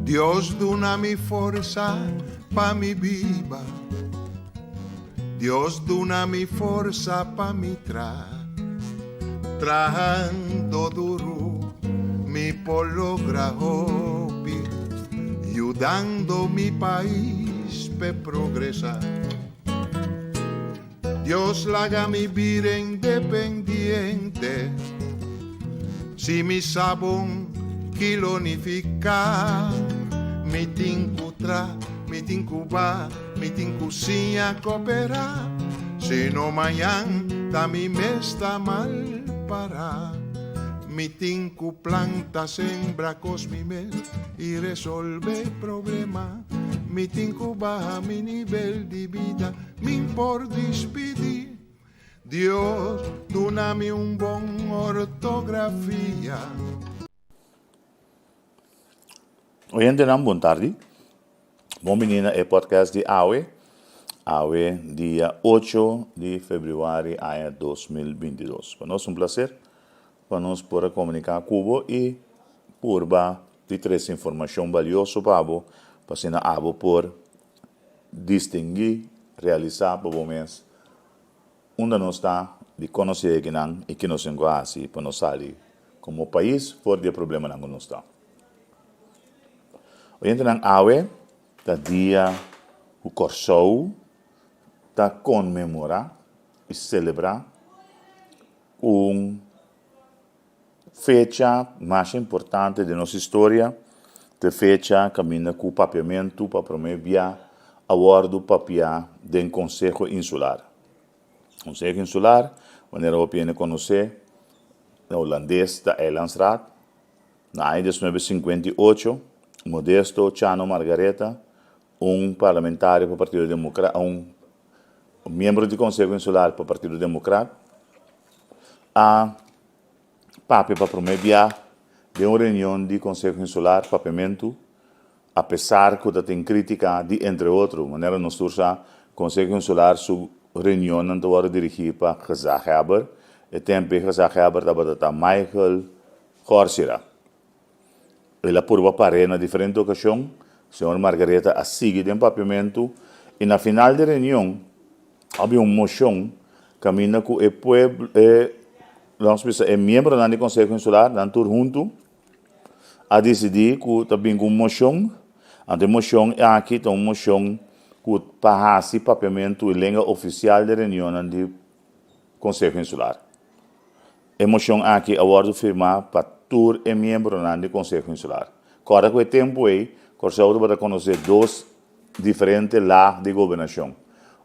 Dios duna mi forsa pa mi biba Dios duna mi forsa pa mi tra Trahando duru mi por logra hopi Yudando mi pais p'e progresa Dios laga mi bira independiente Si mi sa bon ki lo nifiká Mi tin ku tra, mi tin ku ba, mi tin ku siña koperá Si no mañan ta mi mes ta mal pará Mi tin ku planta, sembra kos mi mes i resolve problema Mi tin ku baha mi nivel di bida Min por dispidí. Dios duna mi un bon ortografia. Oyentenan bon tardi. Bon bini na e podcast di awe. Awe dia ocho di februari aña 2022. Pa nos un placer pa nos por a komuniká ku bo i purba di trese informashon balioso pa bo pa asina abo por Distinguí, realisá pa bo mes unda nos ta, di kon nos yega akinan i ki nos tin ku hasi pa nos sali komo pais for di e problemanan ku nos ta. Oyentenan, awe ta dia ku Kòrsou ta konmemorá i selebrá un Fecha masha importante den nos historia ta e fecha kaminda ku papiamentu pa promé bia a wòrdu papiá den Konseho Insular. Konseho Insular, manera hopi hende konosé, na hulandes ta Eilandsraad. Na aña 1958, Modesto Chano Margaretha, un parlamentario pa Partido Demokrat, un miembro di Konseho Insular pa Partido Demokrat, a papia pa promé bia den un reunion di Konseho Insular Papiamentu, apesar ku ta tin krítika di entre otro, manera nos tur sa, Konseho Insular su reunionnan ta wòrdu dirigí pa gezaghèber, e tempu e gezaghèber tabata ta Michael Gorsira. El a purba par'é na diferente okashon, señor Margaretha a sigui den papiamentu i na final di reunion a bin un moshon kaminda ku e pueblo e nos bisa e miembronan di Konseho Insular nan tur huntu a disidí ku ta bin ku un moshon, anto e moshon aki ta un moshon ku pa hasi papiamentu e lenga ofisial di reunionnan di Konseho Insular. E moshon aki a wòrdu firmá pa tur e miembronan di Konseho Insular. Kòrda ku e tempu ei, Kòrsou tabata konosé dos diferente lag di gobernashon.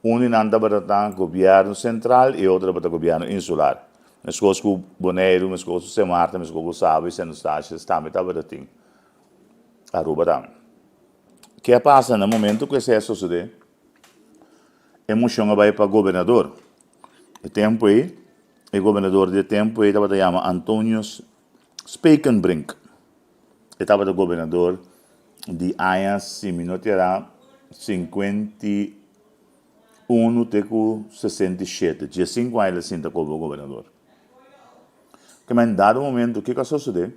Un di nan tabata ta gobièrnu sentral i e otro tabata gobièrnu insular. Meskos ku Boneiru, meskos ku Sint Maarten, meskos ku Saba i Sint Eustatius tambe tabata tin. Aruba tambe. Ke a pasa na momentu ku esei a sosodé? E moshon a bai pa gobernador. E tempu ei, e gobernador di e tempu ei tabata yama Antonius Spekenbrink. E tabata gobernador di aña, si mi no ta erá, 51 te ku 67. Diesinku aña el a sinta komo gobernador. Kema en dado momento, kiko a sosodé?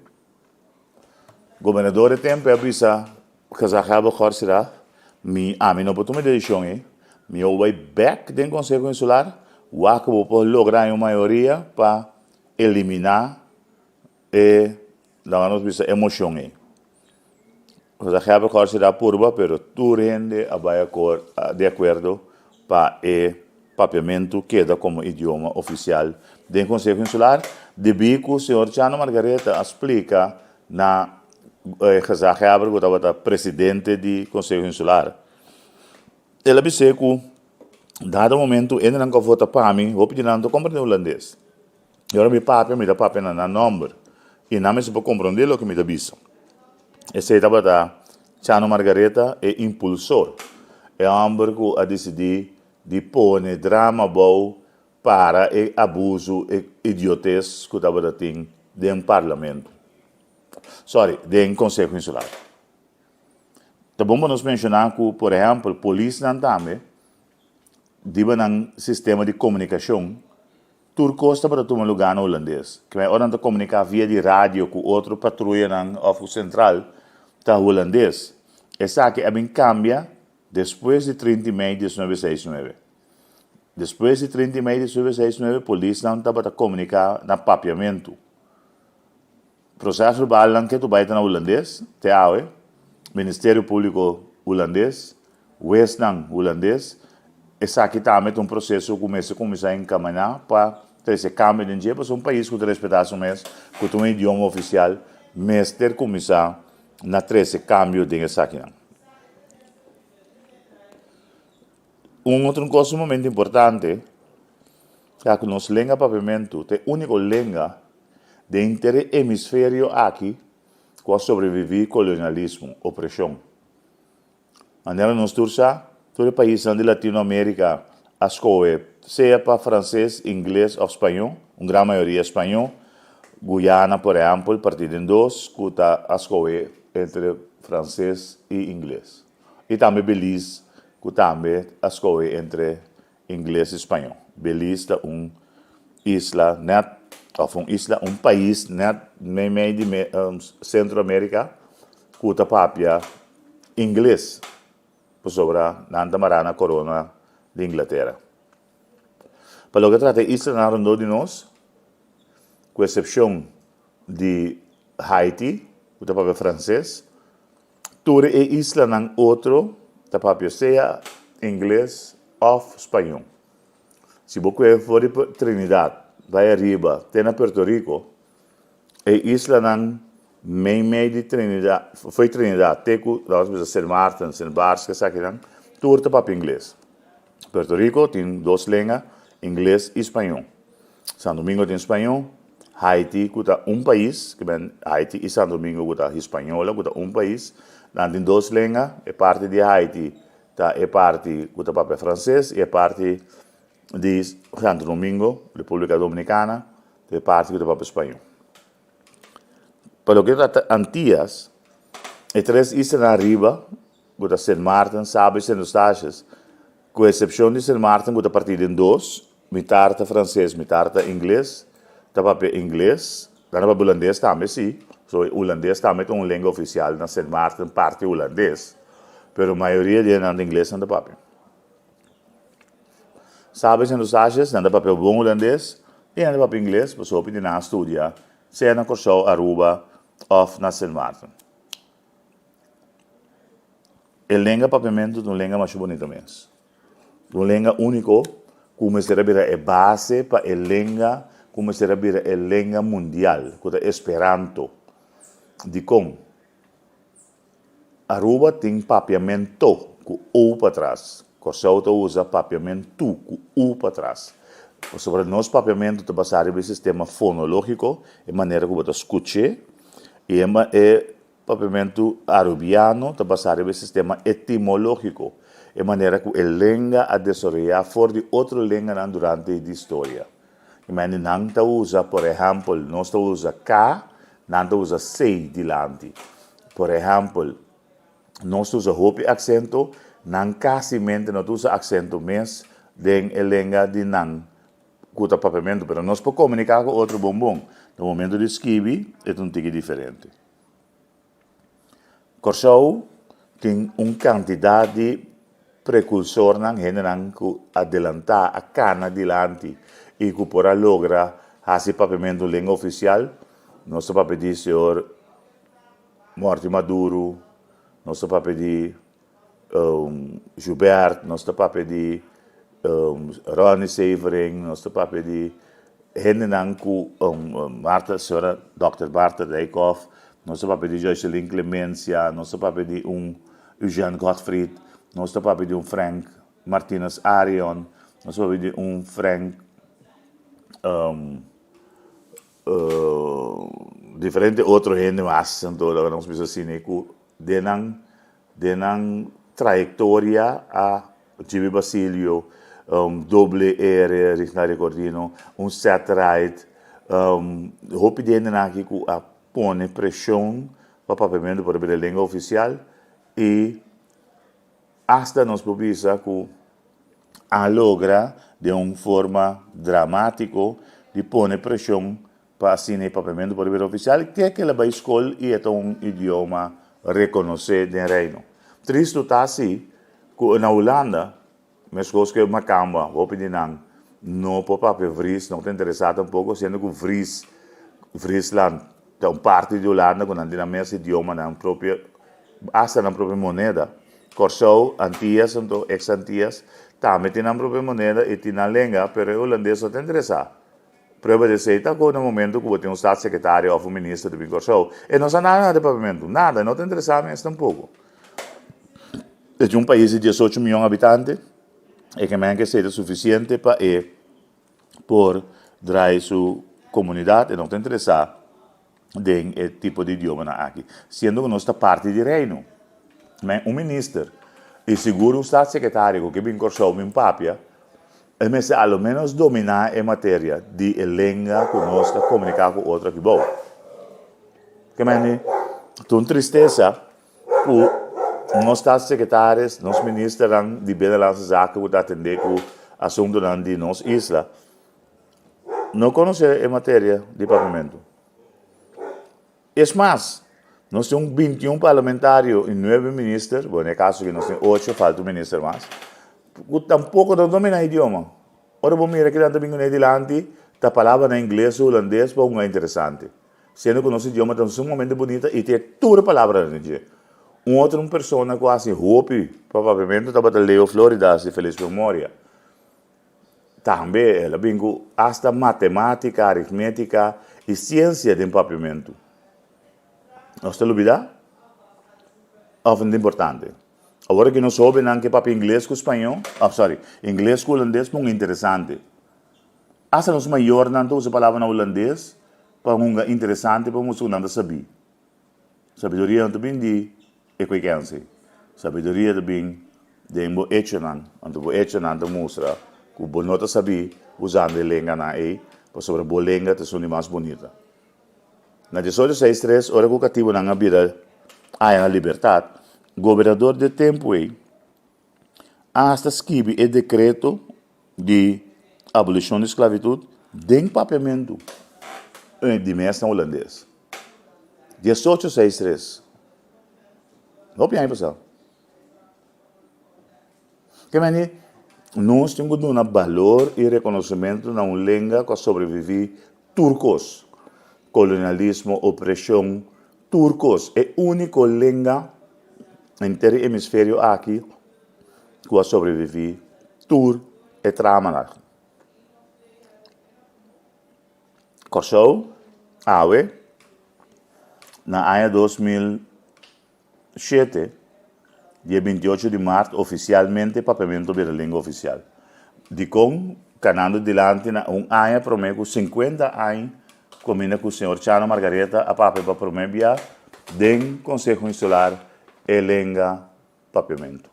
Gobernador e tempu a bisa Gezaghebber Gorsira, Mi, ami no por tuma e desishon ei. Mi a bai bek den Konseho Insular, wak ku bo por logra haña un mayoria pa eliminá e, laga nos bisa, e moshon ei. Gezaghebber Gorsira a purba, pero tur hende a bai di akuerdo pa e papiamentu keda komo idioma ofisial den Konseho Insular, debí ku señor Chano Margaretha a splika na e gezaghebber ku tabata presidente di Konseho Insular. El a bis'é ku dado momentu hendenan ku a vota pa mi, hopi di nan no ta komprendé hulandes. I ora mi papia, mi ta papia na nan nòmber i nan mester por komprondé loke mi ta bisa. Esei tabata Chano Margaretha, e impulsor, e hòmber ku a disidí di pone drama abou para e abusu, e idiotes ku tabata tin den parlamento, sorry, den Konseho Insular. Ta bon pa nos menshoná ku, por ehèmpel, polisnan tambe riba nan sistema di komunikashon Tur kos tabata tuma lugá na hulandes. Kmei ora nan ta komuniká via di radio ku otro patruyanan òf ku sentral, ta hulandes. Esaki a bin kambia despues di 30 mei 1969. Despues di 30 mei 1969 polisnan tabata komuniká na papiamentu. Prosèsverbalnan ke tu bai ta na hulandes te awe, Ministerio Públiko hulandes, huesnan hulandes, esaki tambe ta un proseso ku mester kuminsá enkaminá pa trese kambio den dje, pasobra un pais ku ta respetá su mes, ku ta un idioma ofisial, mester kuminsá na trese kambio den esakinan. Un otro kos sumamente importante ta ku nos lenga papiamentu ta e úniko lenga den henter e hemisferio aki ku a sobreviví kolonialismo, opreshon. Manera nos tur sa, tur e paisnan di Latinoamérika a skohe sea pa franses, ingles òf spañó, un gran mayoria spañó. Guyana, por ehèmpel, partí den dos ku ta a skohe entre franses i ingles. I tambe Belize ku tambe a skohe entre ingles i spañó. Belize ta un isla nèt, òf un isla, un pais nèt meimei di Sentro Amerika ku ta papia ingles pasobra nan ta mará na korona di Inglatera. Pa loke trata e islanan rondó di nos, ku esepshon di Haiti ku ta papia franses, Tur e islanan otro ta papia sea ingles òf spañó. Si bo kue for di Trinidad bai ariba te na Puerto Rico, e islanan meimei di Trinidad, fo'i Trinidad te ku laga nos bisa Sint Maarten, Sint Barts, esakinan, tur ta papia ingles. Puerto Rico tin dos lenga, ingles i spañó. San Domingo tin spañó, Haiti ku ta un pais, ke men Haiti i San Domingo ku ta Hispañola ku ta un pais, nan tin dos lenga, e parti di Haiti ta e parti ku ta papia franses i e parti di Santo Domingo, Repúblika Dominikana, ta e parti ku ta papia spañó. Pa loke ta trata Antias, e tres islanan ariba ku ta Sint Maarten, Saba i Sint Eustatius, ku esepshon di Sint Maarten ku ta partí den dos, mitar ta franses, mitar ta ingles, ta papia ingles, nan ta papia hulandes tambe sí, so hulandes tambe ta un lenga ofisial na Sint Maarten parti hulandes, pero mayoria di nan ta ingles nan ta papia. Saba i Sint Eustatius nan ta papia bon hulandes i nan ta papia ingles pasobra hopi di nan a studia sea na Kòrsou, Aruba òf na Sint Maarten. E lenga papiamentu ta un lenga masha bunito mes. Ta un lenga úniko ku mester a bira e base pa e lenga ku mester a bira e lenga mundial, ku ta esperanto. Dikon? Aruba tin papiamento ku o patras. Kòrsou ta usa papiamentu ku u patras. Pasobra nos papiamentu ta basá riba e sistema fonológiko, e manera ku bo ta skuch'é, i e Papiamentu arubiano ta basá riba e sistema etimológiko, e manera ku e lenga a desaroyá for di otro lenganan durante di historia. I mende nan ta usa, por ehèmpel, nos ta usa ka, nan ta usa sei dilanti. Por ehèmpel, nos ta usa hopi aksento, nan kasimente no ta usa aksento mes den e lenga di nan ku ta papiamentu, pero nos por komuniká ku otro bon bon. Na momento di skibi e ta un tiki diferente. Kòrsou tin un kantidat di prekursornan, hendenan ku a delantá, a kana dilanti i ku por a logra hasi papiamentu un lenga ofisial. Nos ta papia di señor Morty Maduro, nos ta papia di Joubert, nos ta papia di Ronnie Severing, nos ta papia di hendenan ku Martha, señora Dòkter Martha Dijkhoff, nos ta papia di Joyceline Clemencia, nos ta papia di un Eugène Godfried, nos ta papia di un Frank Martinus Arion, nos ta papia di un Frank diferente otro hende mas, anto laga nos bisa asina ku den nan Den nan trayektoria a Jimmy Basilio, Doble R, Rigna Recordino, un Seth Wright, hopi di hendenan aki ku a pone preshon pa papiamentu por a bira lenga ofisial i asta nos por bisa ku a logra den un forma dramátiko di pone preshon pa asina e papiamentu por a bira ofisial te ke el a bai skol i e ta un idioma. rekonosé den Reino. Tristu ta si ku na Hulanda, meskos ku e makamba, hopi di nan no por papia Fries, no ta interesá tampoko, siendo ku Fries, Friesland, ta un parti di Hulanda ku nan tin nan mes idioma, nan propio, asta nan propio moneda. Kòrsou, Antias anto, ex Antias, tambe tin nan propio moneda i tin nan lenga, pero e hulandes no ta interesá. Prueba di esei ta ku na momento ku bo tin un staatssecretario òf un minister ta bin Kòrsou, e no sa nada di papiamentu, nada, e no ta interesá mes tampoko. E tin un pais di diesocho miyon habitante, e ke men ke esei ta sufisiente pa e por drai su komunidat, e no ta interesá den e tipo di idiomanan aki, siendo ku nos ta parti di Reino. Men un minister i sigur un staatssecretario ku ke bin Kòrsou bin papia, e mester a lo menos dominá e materia di e lenga ku nos ta komuniká ku otro aki bou. Ke men di, ta un tristesa ku nos staatssecretaris, nos ministernan di Binnenlandse Zaken ku ta atendé ku asuntunan di nos isla, no konosé e materia di papiamentu. Es mas, nos tin un bintiun parlamentario i nuebe minister, bueno e kaso aki nos tin ocho, falta un minister mas, ku tampoko ta dominá idioma. Ora bo mira kinan ta bin kuné dilanti, ta palabra na ingles o hulandes pa hunga interesante. Siendo ku nos idioma ta sumamente bunita i tin tur e palabranan den dje. Un otro un persona ku a hasi hopi pa papiamentu tabata Leo Floridas di felis memoria. Tambe el a bin ku asta matemátika, aritmétika i siensia den papiamentu. Nos ta lubidá? Òf no ta importante? Awor aki nos hóbennan ke papia ingles ku spañó, òf sòri, ingles ku hulandes pa un interesante. Asta nos mayornan ta usa palabra na hulandes pa hunga interesante pa mustra ku nan ta sabí. Sabiduria no ta bin di e kwekensi. Sabiduria ta bin den bo echonan. Anto bo echonan ta mustra ku bo no ta sabí usando e lenganan ei pasobra bo lenga ta esun di mas bunita. Na diesocho seis tres, ora ku katibunan a bira haña nan libertat, gobernador di e tempu ei asta skibi e dekreto di abolishon di sklavitut den papiamentu di mes na hulandes. Diesocho seis tres. Hopi aña pasá. Ke mende nos tin ku duna balor i rekonosementu na un lenga ku a sobreviví tur kos, kolonialismo, opreshon, tur kos. E úniko lenga henter e hemisferio aki ku a sobreviví tur e tramanan. Kòrsou awe na aña 2007, dia 28 di mart ofisialmente papiamentu bira lengua ofisial. Dikon kanando dilanti na un aña promé ku 50 aña kuminda ku señor Chano Margaretha a papia pa promé bia den Konseho Insular e lenga papiamentu.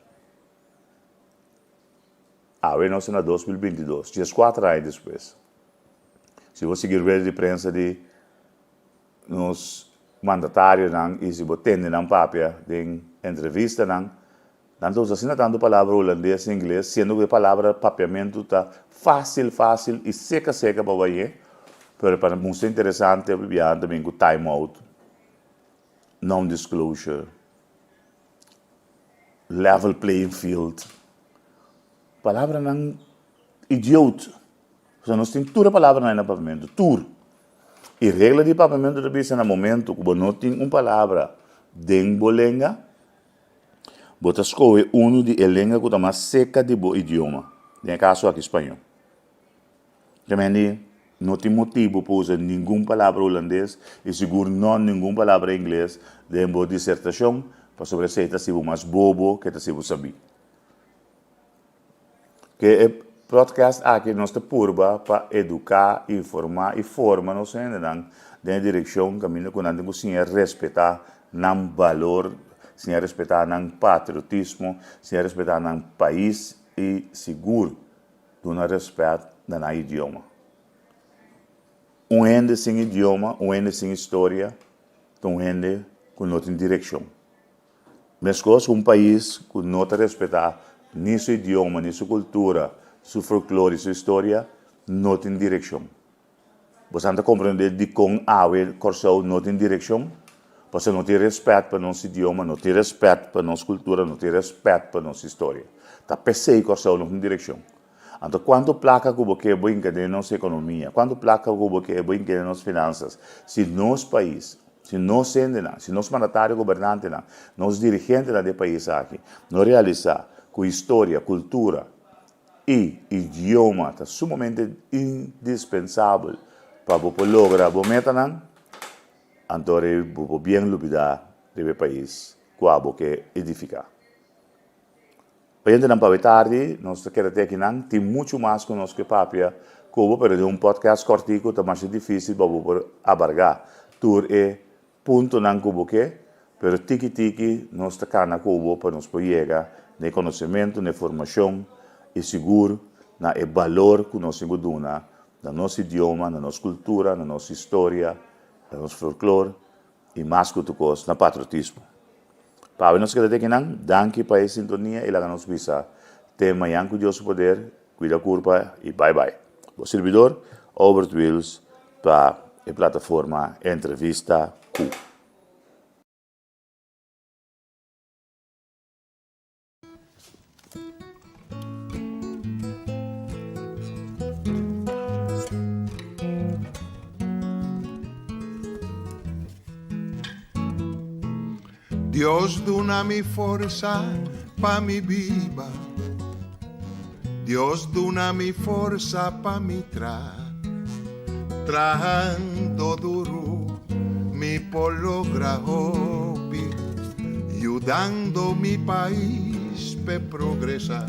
Awe nos ta na 2022, dieskuater aña despues. Si bo sigui rueda di prensa di nos mandatarionan i si bo tende nan papia den entrevistanan, nan ta usa asina tantu palabra hulandes i ingles, siendo ku e palabra papiamentu ta fásil fásil i seka seka pa way'é, pero pa mustra interesante bia nan ta bin ku time out, non-disclosure. Level playing field. Palabranan idioot. Pasobra nos tin tur e palabranan na papiamentu, tur. E regla di papiamentu ta bisa na momento ku bo no tin un palabra den bo lenga, bo ta skohe unu di e lenga ku ta mas seka di bo idioma, den e kaso aki spañó. Tremende, no tin motibu pa usa ningun palabra hulandes i sigur no ningun palabra ingles den bo disertashon, pasobra esei ta hasi bo mas bobo ke ta hasi bo sabí. Ke e podcast aki nos ta purba pa eduká, informá i forma nos hendenan den e direkshon kaminda ku nan tin ku siña respetá nan balor, siña respetá nan patriotismo, siña respetá nan pais i sigur Duna rèspèt na nan idioma. Un hende sin idioma, un hende sin historia, ta un hende ku no tin direkshon. Meskos ku un pais ku no ta respetá ni su idioma, ni su kultura, su folklor i su historia, no tin direkshon. Bosan ta komprendé dikon awe Kòrsou no tin direkshon? Pasobra no tin rèspèt pa nos idioma, no tin rèspèt pa nos kultura, no tin rèspèt pa nos historia. Ta p'esei Kòrsou no tin direkshon. Anto kuantu plaka ku bo ke bo hinka den nos ekonomia, kuantu plaka ku bo ke bo hinka den nos finansas, si nos pais, si nos hendenan, si nos mandatario gobernantenan, nos dirigentenan di e pais aki no realisá ku historia, kultura i idioma ta sumamente indispensabel pa bo por logra bo metanan, anto rei bo por bien lubidá riba e pais ku abo ke edifiká. Oyentenan pa awe tardi nos ta keda te akinan. Tin muchu mas ku nos ke papia ku bo, pero den un podcast kòrtiku ta masha difísil pa bo por abargá tur e puntonan ku bo ke, pero tiki tiki nos ta kana ku bo pa nos por yega na e konosementu, na e formashon i sigur na e balor ku nos tin ku duna na nos idioma, na nos kultura, na nos historia, na nos folklor i mas ku tur kos na patriotismo. Pa awe nos keda te akinan, danki pa e sintonia i laga nos bisa te mañan ku Dios su poder, kuida kurpa i bai bai. Bo sirbidor, Obert Wiels pa e plataforma Entrevista Ku. Dios duna mi forsa pa mi biba Dios duna mi forsa pa mi tra Trahando duru mi por logra hopi Yudando mi pais p'e progresa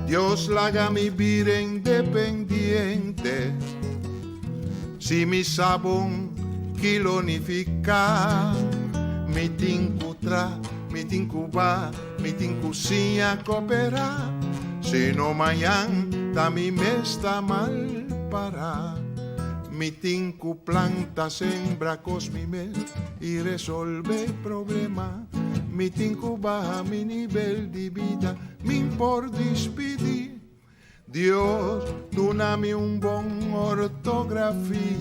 Dios laga mi bira independiente Si mi sa bon ki lo nifiká Mi tin ku tra, mi tin ku ba, mi tin ku siña koperá Si no mañan ta mi mes ta mal pará Mi tin ku planta, sembra kos mi mes i resolve problema Mi tin ku baha mi nivel di bida Min por dispidi. Dios duna mi un bon ortografia.